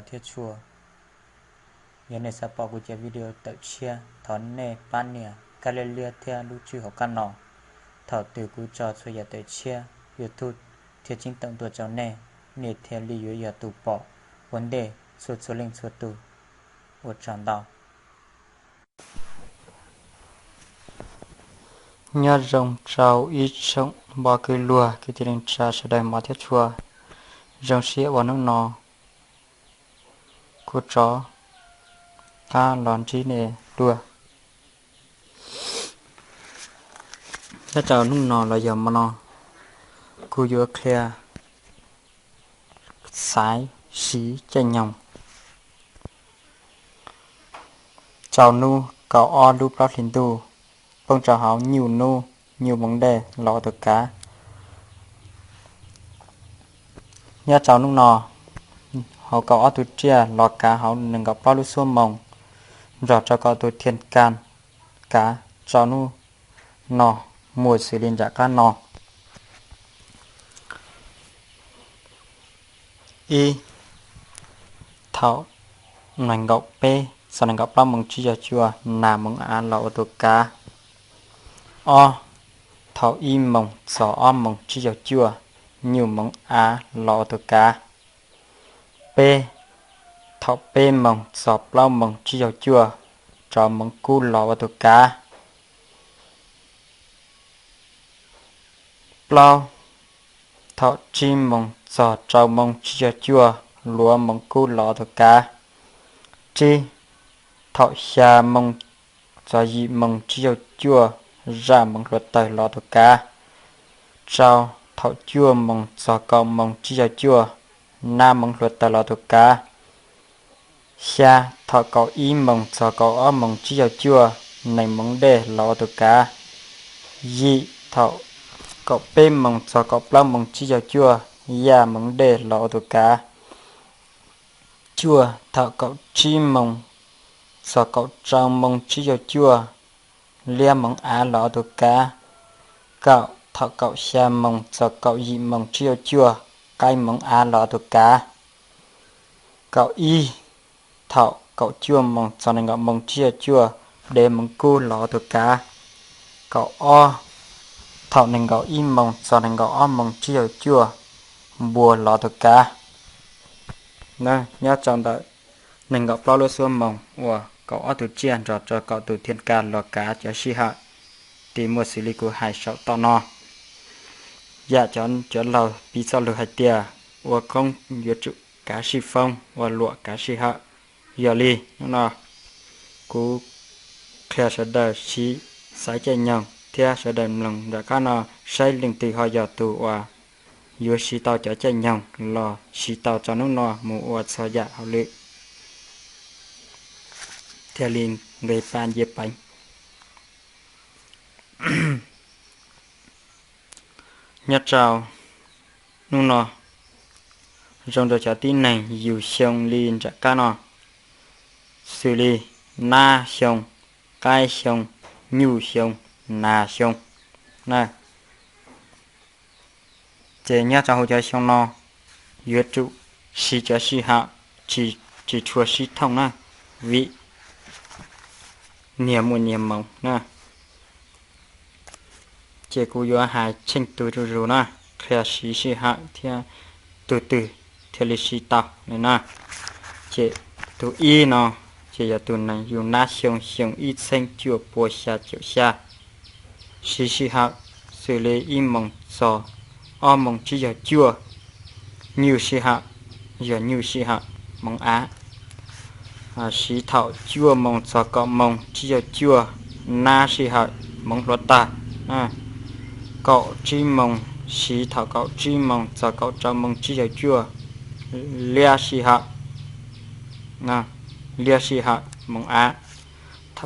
thiab tshua. Yog nej xav pom kuv cov video tawm tshiab, thov nej pab nias kab liab liab thiab lub tswb hauv qab no. Thaum twg kuv tso txhua yam tawm tshiab, YouTube thiaj ceeb toom tuaj rau nej, nej thiaj li yuav yog tus pom ua ntej txhua txhua leej txhua tus. Ua tsaug ntau. Nyob zoo rau ib tsoom npoj kwv luag kwv tij neej tsa sawv daws hmov thiab tshua. Zoo siab uas hnub no kuv rov qab los ntsib nej dua. Nyob rau hnub no los yog hmo no, kuv yuav qhia xaiv siv caij nyoog rau hnub kaum ob lub plaub hlis ntuj, poob rau hauv nyuj nub nyuj moos dej los ua tus kav. Nyob rau hnub no, hauv kaum ob tus tsiaj los kav hauv nees nkaum plaub lub xuab moos, nrog rau kaum tus thiaj kav, kav rau hnub no muaj xws li nram qab no. Ib, thaum nees nkaum peb txog nees nkaum plaub moos tsib caug cuaj nas moos av los ua tus kav. Ob, thaum ib moos txog ob moos tsib caug cuaj nyuj moos av los ua tus kav. Peb, thaum peb moos txog plaub moos tsib caug cuaj rau moos kub los ua tus kav. Plaub, thaum tsib moos txog rau moos tsib caug cuaj luav moos kub los ua tus kav. Tsib, thaum xya moos txog yim moos tsib caug cuaj zaj moos hluav taws los ua tus kav. Rau, thaum cuaj moos txog kaum moos tsib caug cuaj nab moos hluav taws los ua tus kav. Xya, thaum kaum ib moos txog kaum ob moos tsib caug cuaj nees moos dej los ua tus kav. Yim, thaum kaum peb moos txog kaum plaub moos tsib caug cuaj yaj moos dej los ua tus kav. Cuaj, thaum kaum tsib moos txog kaum rau moos tsib caug cuaj liab moos av los ua tus kav. Kaum, thaum kaum xya moos txog kaum yim moos tsib caug cuaj qaib moos av los ua tus kav. Kaum ib, thaum kaum cuaj moos txog nees nkaum moos tsib caug cuaj dev moos kub los ua tus kav. Kaum ob, thaum nees nkaum ib moos txog nees nkaum ob moos tsib caug cuaj npua los ua tus kav. Nyob rau ntawm nees nkaum plaub lub xuab moos uas kaum ob tus tsiaj nrog rau kaum tus thiaj kav los kav cov sij hawm, tis muaj xws li kuv hais saum toj no. Yam cov, cov laug piv txoj lus hais tias ua koob yuav tsum kav sij foob, ua luam kav sij hawm. Yog li hnub no kuv qhia sawv daws siv xaiv caij nyoog thiab sawv daws mloog nram qab no saib leej twg ho yog tus uas yuav siv tau cov caij nyoog los siv tau txog hnub no mus ua txhua yam hauj lwm thiaj li nqis pas nce peev. Nyob rau hnub no zoo rau cov tib neeg yug xyoo li nram qab no, xws li nab xyoo, qaib xyoo, nyuj xyoo, nas xyoo na. Ces nyob rau hauv cov xyoo no yuav tsum siv cov sij hawm tsis, tsis tshua sib thooj na, vim niag muaj niag moov na. Ces kuv yuav hais tsheej tug zuj zus na, qhia siv sij hawm thiab tug twg thiaj li siv tau li na. Ces tus ib no ces yog tus neeg yug nab xyoo, xyoo ib txheeb cuaj pua xya caum xya. Siv sij hawm xws li ib moos txog ob moos tsib caug cuaj. Nyuj sij hawm, yog nyuj sij hawm, moov av, siv thaum cuaj moos txog kaum moos tsib caug cuaj, nab sij hawm, moov hluav tag. Kaum tsib moos, siv thaum kaum tsib moos txog kaum rau moos tsib caug cuaj, liab sij hawm, liab sij hawm, moov av.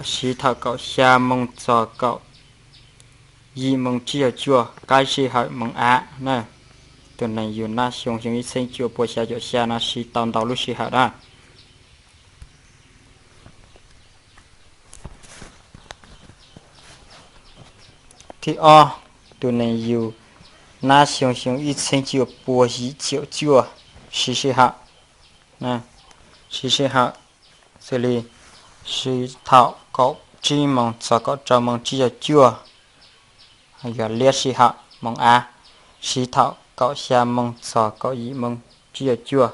Siv thaum kaum xya moos txog kaum yim moos tsib caug cuaj, qaib sij hawm, moov av na. Tus neeg yug nab xyoo, xyoo ib txheeb cuaj pua xya caum xya no siv tau ntau lub sij hawm na. Thib ob, tus neeg yug nab xyoo, xyoo ib txheeb cuaj pua yim caum cuaj, siv sij hawm. siv sij hawm xws li siv thaum kaum tsib moos txog kaum rau moos tsib caug cuaj, yog liab sij hawm moos av, siv thaum kaum xya moos txog kaum yim moos tsib caug cuaj,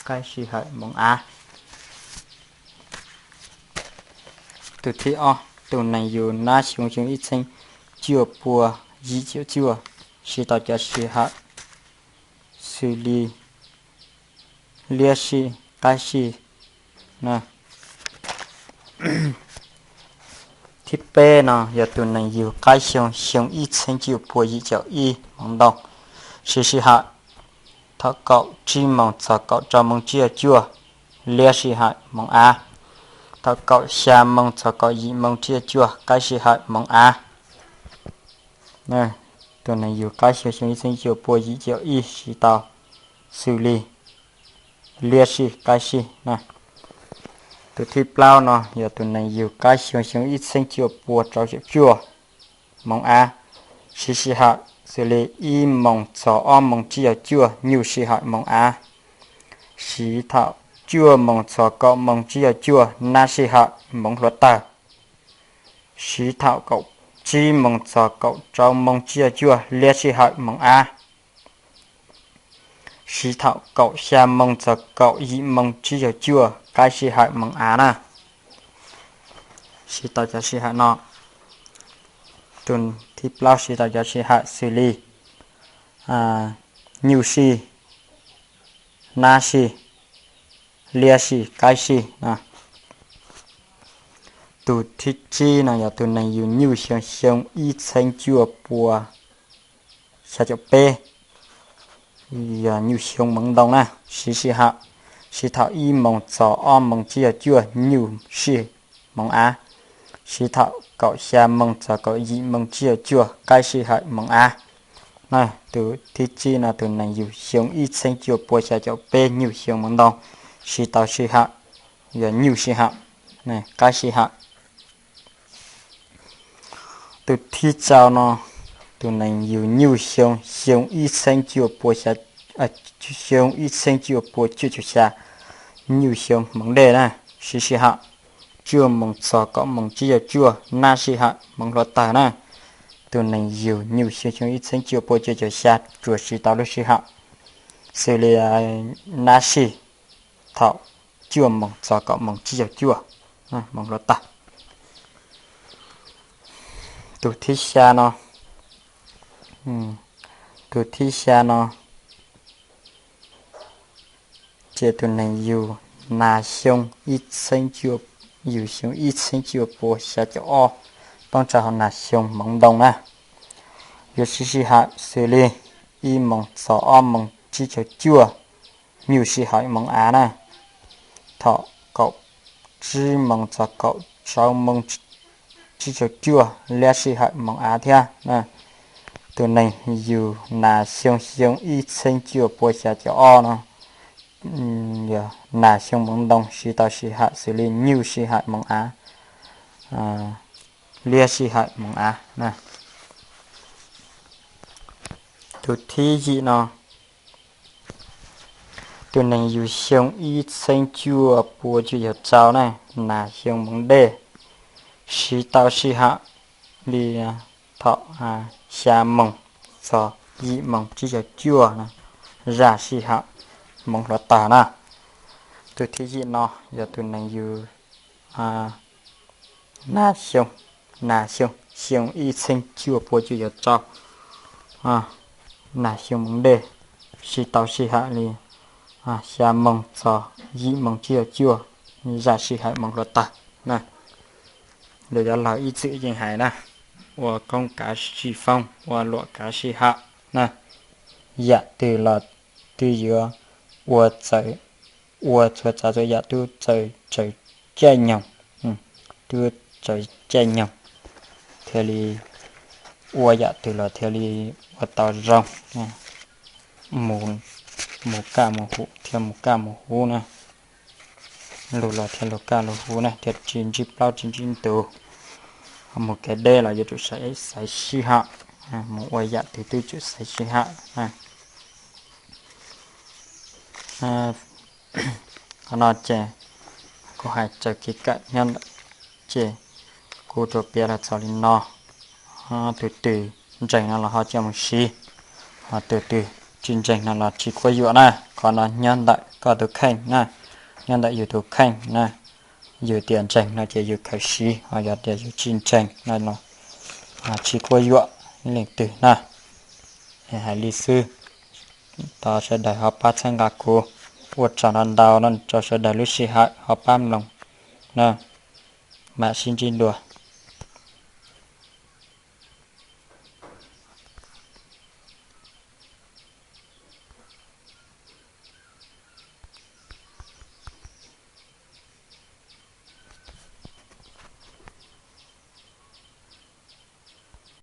qaib sij hawm moos av. Tus thib ob, tus neeg yug nab xyoo xyoo ib txheeb cuaj pua yim caum cuaj, siv tau cov sij hawm xws li liab sij, qaib sij. Thib peb no yog tus neeg yug qaib xyoo xyoo ib txheeb cuaj pua yim caum ib hmoov ntoo, siv sij hawm thaum kaum tsib moos txog kaum rau moos tsib caug cuaj, liab sij hawm moos av, thaum kaum xya moos txog kaum yim moos tsib caug cuaj, qaib sij hawm moos av. Tus neeg yug qaib xyoo xyoo ib txheeb cuaj pua yim caum ib siv tau xws li liab sij, qaib sij na. Tus thib plaub no yog tus neeg yug qaib xyoo xyoo ib txheeb cuaj pua rau caum cuaj, moos av, siv sij hawm xws li ib moos txog ob moos tsib caug cuaj, nyuj sij hawm moos av, siv thaum cuaj moos txog kaum moos tsib caug cuaj, nab sij hawm moos hluav taws, siv thaum kaum tsib moos txog kaum rau moos tsib caug cuaj, liab sij hawm moos av, siv thaum kaum xya moos txog kaum yim moos tsib caug cuaj, qaib sij hawm moos av na. Siv tau cov sij hawm no, tus thib plaub siv tau cov sij hawm xws li nyuj sij, nab sij, liab sij, qaib sij. Tus thib tsib no yog tus neeg yug nyuj xyoo xyoo ib txheeb cuaj pua xya caum peb, yog nyuj xyoo moos ntoo na, siv sij hawm, siv thaum ib moos txog ob moos tsib caug cuaj, nyuj sij moos av, siv thaum kaum xya moos txog kaum yim moos tsib caug cuaj, qaib sij hawm moos av. Tus thib tsib no tus neeg yug xyoo ib txheeb cuaj pua xya caum peb, nyuj xyoo moos ntoo, siv tau sij hawm, yog nyuj sij hawm, qaib sij hawm. Tus thib rau no, tus neeg yug nyuj xyoo xyoo ib txheeb cuaj pua, xyoo ib txheeb cuaj pua cuaj caum xya, nyuj xyoo hmoov dej na, siv sij hawm cuaj moos txog kaum moos tsib caug cuaj, nab sij hawm hmoov hluav taws na. Tus neeg yug nyuj xyoo xyoo ib txheeb cuaj pua cuaj caum xya tsuas siv tau lub sij hawm xws li nab sij thaum cuaj moos txog kaum moos tsib caug cuaj, hmoov hluav taws. Tus thib xya no, tus thib xya no ces tus neeg yug nas xyoo ib txheeb cuaj, yug xyoo ib txheeb cuaj pua xya caum ob, poob rau hauv nas xyoo hmoov ntoo na. Yuav siv sij hawm xws li ib moos txog ob moos tsib caug cuaj, nyuj sij hawm moos av na. Thaum kaum tsib moos txog kaum rau moos tsib caug cuaj, liab sij hawm moos av thiab. Tus neeg yug nas xyoo xyoo ib txheeb cuaj pua xya caum ob no, yog nas xyoo moos ntoo, siv tau sij hawm xws li nyuj sij hawm moos av, liab sij hawm moos av. Tus thib yim no, tus neeg yug xyoo ib txheeb cuaj pua cuaj caum rau na, nas xyoo moos dej, siv tau sij hawm li thaum xya moos txog yim moos tsib caug cuaj, zaj sij hawm moos hluav taws na. Tus thib yim no yog tus neeg yug nas xyoo, nas xyoo xyoo ib txheeb cuaj pua cuaj caum rau, nas xyoo moos dej, siv tau sij hawm li xya moos txog yim moos tsib caug cuaj, zaj sij hawm moos hluav taws na. Lus yuav laug ib txwm yeej hais na, ua koob kav sij foob, ua luam kav sij hawm na. Yam twg los twb yuav ua txawm, ua txhua tsav txhua yam twb txawm tsaws caij nyoog, twb txawm caij nyoog thiaj li ua yam twg los thiaj li ua tau zoo. Mus kaj mus huv thiaj mus kaj mus huv na, lug los thiaj lug kaj lug huv na, thiaj tsis ntsib plaub tsis ntsib ntug. Mus kev deb los yuav tsum xaiv sij hawm, mus ua yam twg twb tsum xaiv sij hawm. Qhov no ces Kuv hais txog kev kawm nyob ntawm, ces kuv tsuas piav los txog li no. Tus twg ntseeg no los ho coj mus siv, ho tus twg tsis ntseeg no los tsis quab yuam na. Qhov no nyob ntawm koj tus kheej na, nyob ntawm yus tus kheej na. Yus tias ntseeg no ces yus khaws siv, ho yog tias yus tsis ntseeg no los tsis quab yuam leej twg na. Hais li xwb, thov sawv daws ho pab txhawb nqa kuv, ua tsaug ntau ntau no rau sawv daws lub sij hawm ho pab mloog na, mam sib ntsib dua.